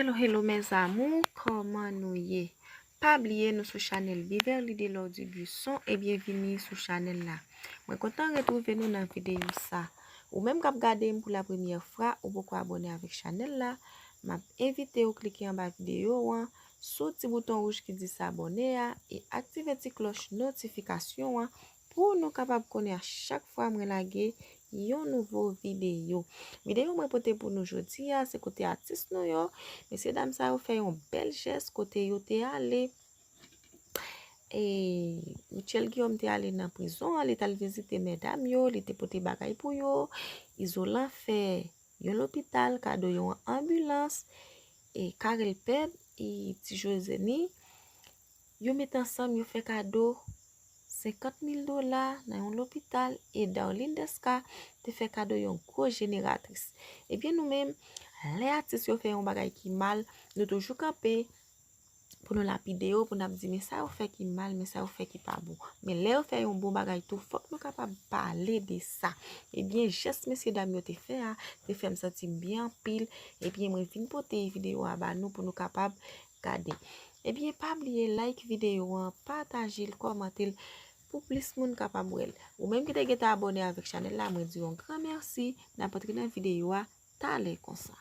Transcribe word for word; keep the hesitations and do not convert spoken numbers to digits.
Hello, hello, mes amours, kòman nou ye? Pa bliye nou sou chanèl Beverly Delor Dubuisson e byenvini sou chanèl la. Mwen kontan retwouve nou nan videyo sa. Ou menm k ap gade m pou la premyè fwa, ou poko abòne avèk chanèl la, m ap envite w klike anba videyo an, sou ti bouton wouj ki di s'abonner a, e aktive ti klòch notifikasyon an pou nou kapab konnen a chak fwa mwen lage yon nouvo videyo. Videyo mwen pote pou nou jodi a, se kote atis nou yo. Mesye dam sa yo fè yon bèl jès kote yo te ale. E Rutshelle Guillaume te ale nan prizon an, li t al vizite medam yo, li te pote bagay pou yo. Izolan fè yon lopital kado yon anbilans. E Carel Ped e Ti Joseny, yo met ansanm, yo fè kado senkant mil dola nan yon lopital, e Darline Desca te fè kado yon gwo jeneratris. Ebyen, nou menm, lè atis yo fè yon bagay ki mal, nou toujou kanpe pou nou lapide yo, pou n ap di, men sa yo fè ki mal, men sa yo fè ki pa bon. Men lè yo fè yon bon bagay tou, fòk nou kapab pale de sa. Ebyen, jès mesye dam yo te fè a, te fè m santi m byen anpil. Ebyen, mwen vin pote videyo a ba nou pou nou kapab gade. Ebyen, pa bliye like videyo an, pataje l, kòmante l pou plis moun kapab wè l. Ou menm ki te gentan abòne avèk chanèl la, mwen di w yon gran mèsi. N ap antre nan videyo a talè konsa.